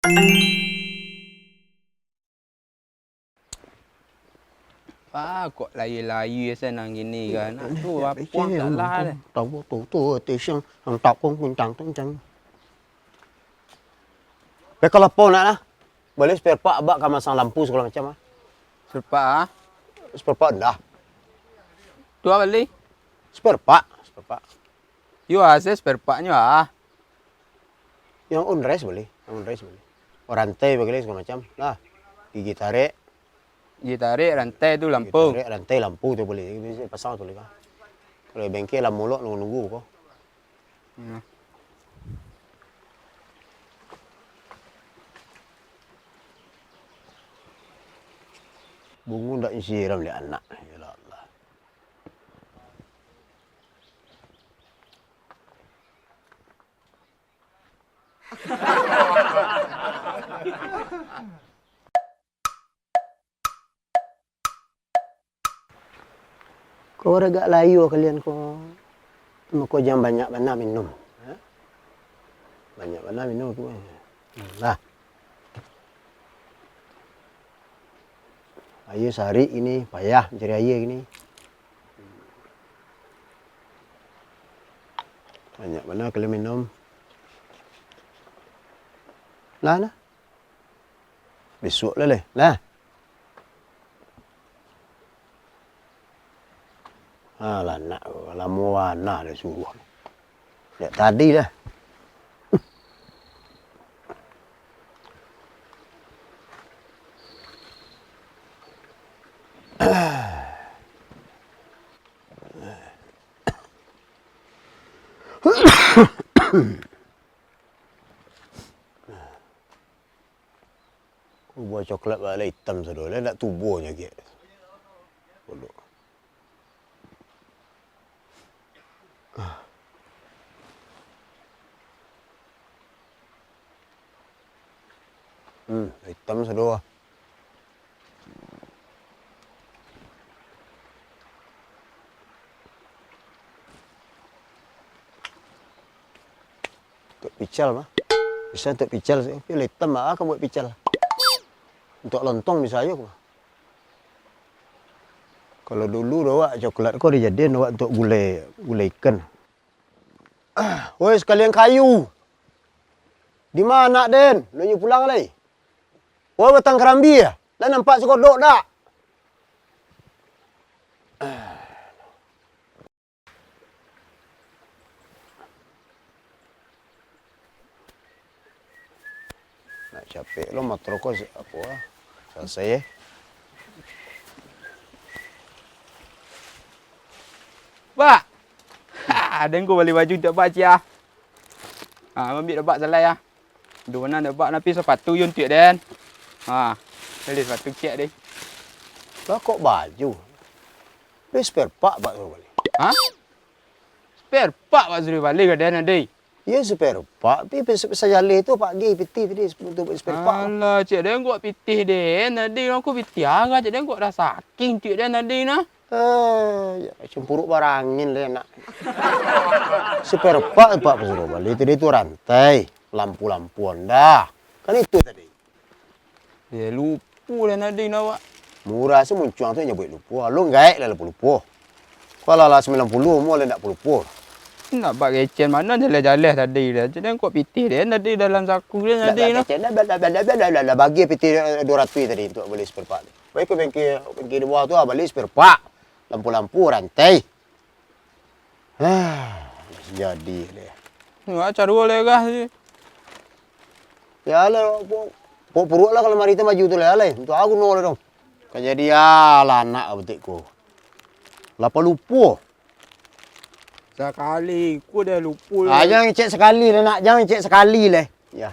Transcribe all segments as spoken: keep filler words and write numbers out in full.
Ah, kok layie-layie se nan kini kan. Nak tu apuang tak lah deh. Tahu tu tu tesiang ang takong kuncang-kuncang. Beko lapau nak lah. Bali spare part abak ka masang lampu sagalo macam ah. Spare part ah? Spare part ndak. Tu ah bali? Spare part, spare part. Yo ah, se spare part-nyo ah. Yang on race bali, yang on race bali. Oh, rantai bali sagalo macam. Lah, gigi tarek. Gigi tarek, rantai tu lampu. Gigi tarek, rantai lampu tu bali. Bisa pasang tu bali kan. Kalau bengkel lamo lo nunggu-nunggu ko. Hmm. Bungo ndak nyiram dek anak. Ya Allah. Ko agak layua kalian ko, mako jan banyak bana minum. Ha? Banyak bana minum tu. Lah. Aia sarik kini, payah mancari aia kini. Banyak bana kalian minum. Lah, lah. Bisuak lah, leh. Lah. Alah, nak, lamo bana lah suruah. Dek tadi lah. Buah coklat bak lah itam sado, lah nak tubuahnyo giek. Bodoh. Hmm, itam sado ah. Untuak pical mah. Bisa untuak pical, tapi lah itam, ah, ka buek pical. Untuak lontong bisa juo mah. Kalau dulu doh, wak, coklat ko dijadian, wak, untuak gulai, gulai ikan. Woi, sakalian kayu. Di ma anak den? Lo nyo pulang lai? Woi, batang karambia, lah nampak si Kodok dak? Nak capek lo motor ko, si-, apo ah. Salasai, eh. Bak! Ha, den ko bali baju untuak bak ciek ah. Ha, maambiak dek bak salai ah. Duo nan dek bak, tapi sapatu yo untuak den. Ha, bali sapatu ciek deh. Lah kok baju? Bali spare part bak suruah bali. Ha? Spare part bak suruah bali ka den, Adi? Iyo, spare part, pi, pi, sajaleh tu, Pak Gi, pitih tadi, untuk spare part lah. Alah, cek den kok pitih den, tadi aku pitih agak, cek den kok rasakin, cek den tadi nah. Eh, ya, cempuruak barangin lah, nak. Spare part, Pak, suruah bali tadi tu rantai, lampu-lampu Honda. Kan itu tadi. Yo, lupo lah nadai awak. Murah se muncuang tu nyabuik lupo. Alun gaek lah lupo-lupo. Ko alah-alah sambilan puluah umua lah ndak lupo-lupo. Nak bak kecen mano jaleh-jaleh tadi dah. Jadi kok pitih deh tadi dalam saku deh tadi nah. Kecen dah, dah, dah, bagi pitih duo ratuih tadi untuak bali spare part. Baik ka bengkel, bengkel di bawah tu ah, bali spare part. Lampu-lampu, rantai. Ah, jadi deh. Wak caro leh gah tu. Yo lah, pok-, pok puruak lah kalau mari tu baju tu lah, leh. Untuak aku no lah dong. Ka jadi alah anak butik ko. Lapau lupo. Sakali, ku dah lupo. Ah, jan ngecek sakali lah, nak. Jan ngecek sakali leh. Yo.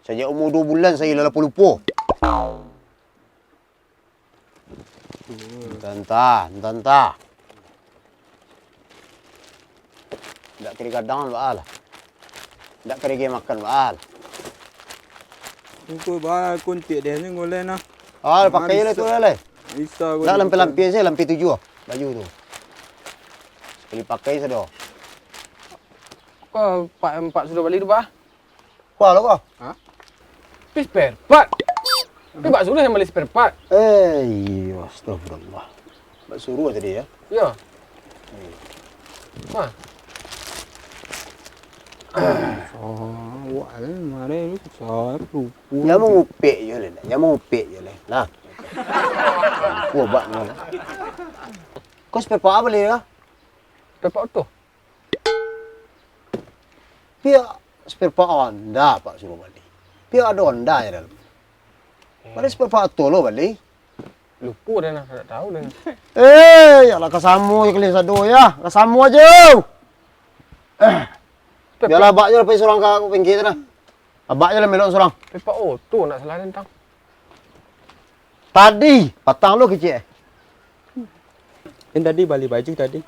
Sajak umur duo bulan sajo lah lapau lupo. Entah-entah, entah-entah. Ndak kari gadang, baa lah. Ndak kari gai makan, baa lah. Iko baa kuntik deh ni ngoleh nah. Ah, pakai lah tu lah, leh. Bisa ko. Ndak lampi-lampi se, lampi tujuah baju tu. Sakali pakai sado. Ko ampek, ampek sudah bali tu, bah? Kuah lo ko? Ha? Tapi spare part. Tapi Bak Suruh nan bali spare part. Eh, iyo, astagfirullah. Bak Suruh tadi, yo? Iyo. Ma. Awak ni marah ni, saya lupa. Jan mangupek juo lai, jan mangupek juo lai. Nah. Kuah bak mano? Kau spare part apo lai, yo? Spare part oto. Pihak spare part Honda, Pak, suruh bali. Pihak ado Honda jo dalam. Bali spare part oto lo bali. Lupo den, ndak tahu den. Eh, yo lah, ka samo jo kalian sado yo. Ka samo ajo. Bialah, abak jo lah pai surang ka bengkel tu nah. Abak jo lah melok surang. Spare part oto ndak salah den, Tang. Tadi patang lo kecek. Den tadi bali baju tadi.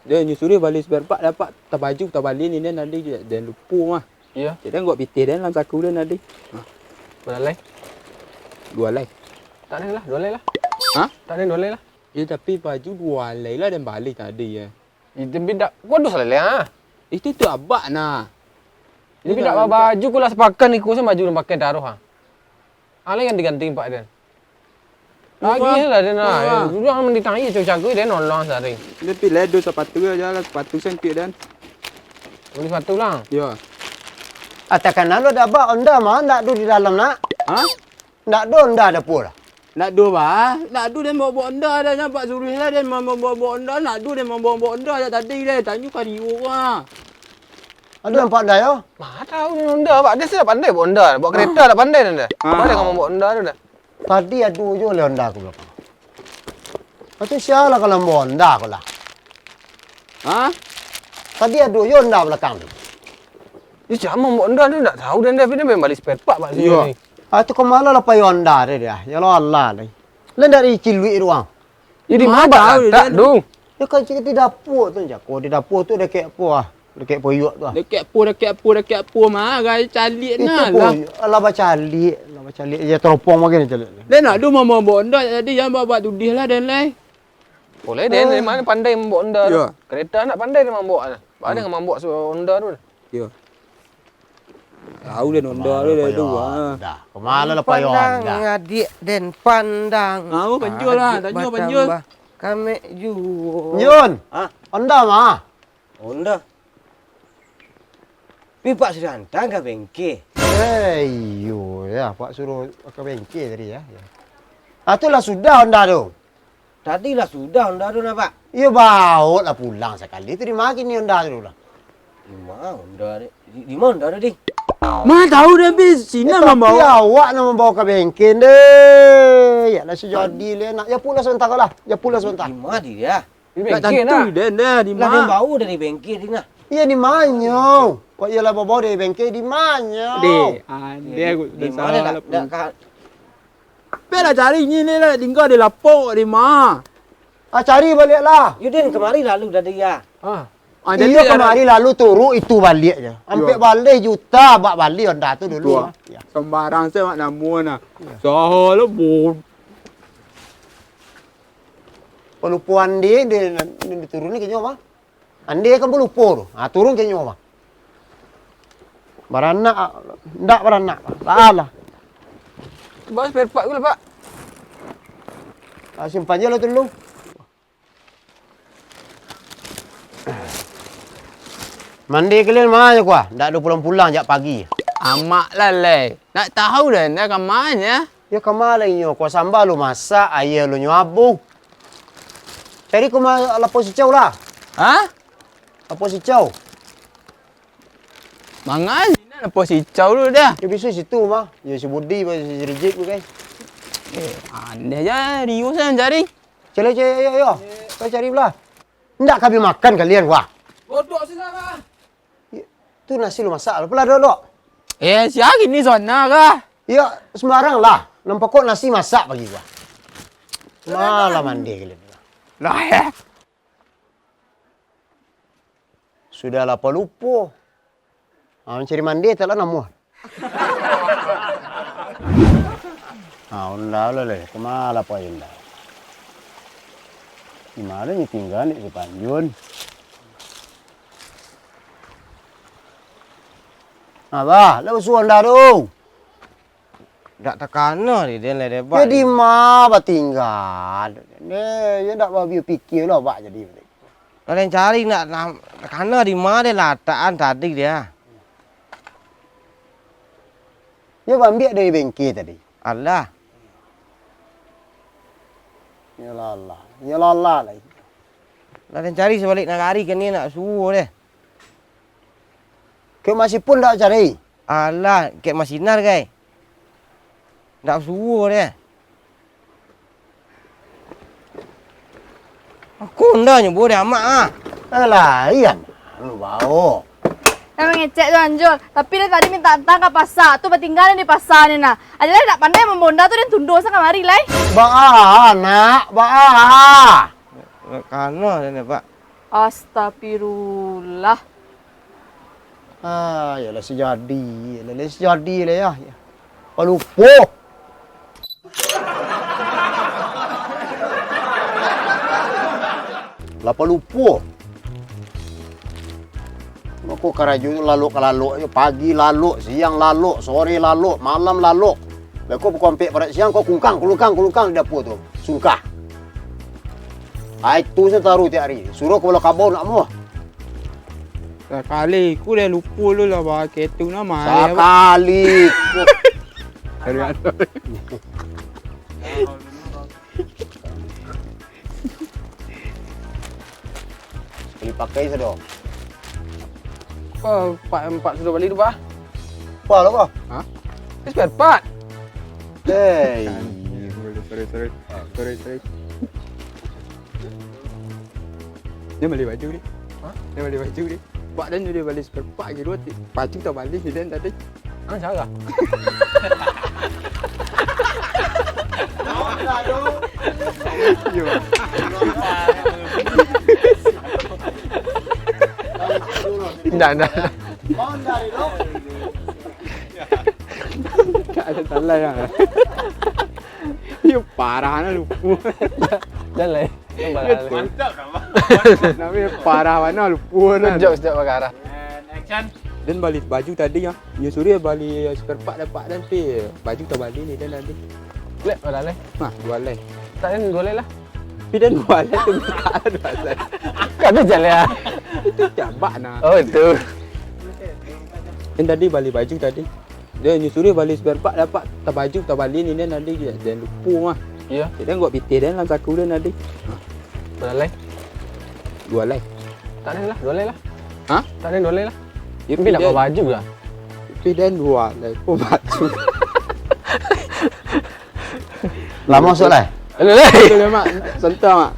Den nyo suruah bali spare part, dapek tabaju, tabali ni den tadi, den lupo mah. Iyo. Jadi den buek pitih den dalam saku den tadi. Bara lai? Duo lai. Tak ado lah, duo lai lah. Hah? Tak ado duo lai lah. Yo, tapi baju duo lai lah den bali tadi yo. Itu bidak. Waduh, salah lah. Itu tu abak nah. Ini bidak baju ko lah sapakan iko samo baju nan pakai taruh ah. Alai ganti-ganti pak den. Lagi lah den lah. Duduak mandi tangi cagui den nolong sari. Den pilih do sapatu ajo lah, sapatu sempit den. Bali sapatu lah. Yo. Atau kan lalu ado abak Honda mah ndak ado di dalam nak. Hah? Ndak ado Honda dapur lah. Ndak ado bah. Ndak ado den bawa-bawa Honda dah, nyo Pak suruah lah den bawa-bawa Honda, ndak ado den bawa-bawa Honda dah tadi deh. Tanyo ka Rio ah. Ado nampak Honda yo? Mah tahu ni Honda, Pak. Dia sudah pandai bawa Honda. Bawa kereta dah pandai dah. Apa dia ngomong bawa Honda tu dah? Tadi ado jo lah Honda aku belakang. Kata sialah kalau bawa Honda aku lah. Hah? Tadi ado jo Honda belakang tu. Dia siapa bawa Honda tu ndak tahu dan dia, dia main bali spare part Pak sini. Ah tu kemana lah pai Honda dia dia. Ya Allah lah. Lah dari ciluik doang. Jadi mana tak tu? Ya kan cik di dapur tu jako. Di dapur tu dekat apa ah? Dekat poyok tu ah. Dekat apa, dekat apa, dekat apa mah, gai calik nah lah. Alah bacalik, alah bacalik. Ya teropong makin calik. Dia nak dulu mama bonda tadi yang bawa tudih lah dan lai. Boleh dia dari mana pandai membawa Honda tu. Kereta nak pandai dia membawa. Ada yang membawa Honda tu. Yo. Tahu dia Honda tu dah tu. Dah, kemana lah payah Honda? Adik den pandang. Ah, oh, panjul lah, tanyo panjul. Kamek juo. Nyun. Hah? Honda mah. Honda. Pi Pak suruah antang ka bengke. Eh, iyo ya, Pak suruh ka bengke tadi ya. Ah, tu lah sudah Honda tu. Tadi lah sudah Honda tu nah, Pak. Iyo, baok lah pulang sakali tu, di ma kini Honda tu lah? Di ma Honda, Dek? Di, di ma Honda tu, Ding? Ma tahu deh, Bis. Sinan mambaok. Awak nan mambaok ka bengkel deh. Ya lah, sujadi leh nak. Ya pulang sabanta lah. Ya pulang sabanta. Di ma dia? Nak tantu den dah, di ma? Lah den bawa dari bengkel, Ding, nah. Iya, di manyo? Kok iyalah babawa dari bengkel, di manyo? Deh, andeh aku di ma salah lah, dak, dak ka- Pai lah cari ni, ni lah, tingga di lapok, di ma? Ah, cari baliak lah. Yo, den kamari lalu tadi, ya. Ah. Ah, iyo, jadi kamari lalu turuk itu baliak je. Ampek baleh juta bak bali Honda tu dulu. Tuh, ah. Ya. Sambarang se mak namu nah. Ya. Salah, Bun. Palupo ande, den, den turun ni kanyo, mah. Ande kan palupo tu. Ha, turun kanyo, mah. Baranak, ndak baranak. Lah, lah. Bawa spare part ku lah, Pak. Ah, simpan je lah tu dulu. Mandi kalian ma nyo kuah? Ndak ado pulang-pulang jak pagi. Amak lah, Leh. Nak tahu dah, nak ka ma nyo? Yo ka ma lai nyo, kuah samba lu masak, aia lu nyo abuh. Cari kuah ma-, lapau sicau lah. Ha? Lapau sicau. Mangan sinan lapau sicau lu dah. Yo biso situ mah. Yo si Budi, si Rijik tu kan. Eh, andeh je, Rio sajo cari. Cari, cari, ayo, ayo. Kau cari lah. Ndak ka bi makan kalian, wah. Dodok sinan lah. Tu nasi lu masak, apolah dodok. Eh, sia kini sona kah? Iyo, sembarang lah. Nan pokok nasi masak pagi, wah. Malah mandi kalian. Lah, eh. Sudah lapau lupo. Ha, mancari mandi tak lah namuah. Ha, Honda lah leh. Kemana lapau Honda? Di mana ni tinggal ni si Panjun? Abah, lah usuh Honda tu. Dak takana di den lai deh, Bak. Yo di ma batingga? Deh, yo dak bapikia lo, Bak, jadi. Lah den cari nak, nak takana di ma deh latakan tadi dia. Yo baambiak dari bengke tadi. Alah. Yo lah, alah. Yo lah, alah lai. Lah den cari sabalik nagari kini nak suo deh. Kek masih pun dak cari? Alah, kek masinar, gai. Ndak suo deh. Aku ndak nyubo deh, Amak, ah. Alah, iya, lu bao. Emang ngecek tu, Anjul. Tapi dia tadi minta antang ka pasa. Tu batingga di pasa ni, nah. Ajalah dak pandai mambonda tu, den tundo sa kamari, lai. Baa, nak, baa. Kana deh, Pak. Astagfirullah. Ah, yalah, sajadi, yalah, sajadi lah, ya. Palupo. Lah palupo. Mako karajo tu lalok ka lalok je, pagi lalok, siang lalok, sore lalok, malam lalok. Beko pukul ampek parak siang, kau kungkang, kulungkang, kulungkang di dapua tu. Sungkah. Ai tu se taruih tiap ari. Suruah kapalo kabau nak muah. Sakali ku deh lupo lu lah, bah, ketu nah, mah. Sakali ku. Dari mana? Bali pakai sado. Apo, empat, empat sudah bali tu, bah? Apo lo ko? Hah? Spare part. Hei. Sorry, sorry. Sorry, sorry. Dia bali baju ni. Hah? Dia bali baju ni. Pak dan dia bali spare part gitu. Baju tak bali ni dan tadi. Ah, salah. Yo. Ndak, ndak. Tak ada salah ya. Yo, parah nah lupo. Jan lai. Mantap, Bang. Namo parah bana lupo nah. Jokes, jokes bagarah. And action. Den bali baju tadi, yo. Nyo suruah bali spare part dapek, tapi baju tabali ni den tadi. Lek, bara lai? Nah, duo lai. Tak, den duo lai lah. Tapi den duo lai tu, duo lai. Kan jan lai. Itu cabak nah. Oh, itu. Den tadi bali baju tadi. Den nyo suruah bali spare part dapek, tabaju, tabali ni den tadi, den lupo mah. Iyo. Jadi den buek pitih den dalam saku den tadi. Bara lai? Duo lai. Tak den lah, duo lai lah. Hah? Tak den, duo lai lah. Yo, tapi ndak den, baju lah. Tapi den duo lai, ko baju. Lah masuak lai? Alah, lai. Betul, Mak. Santai, Mak.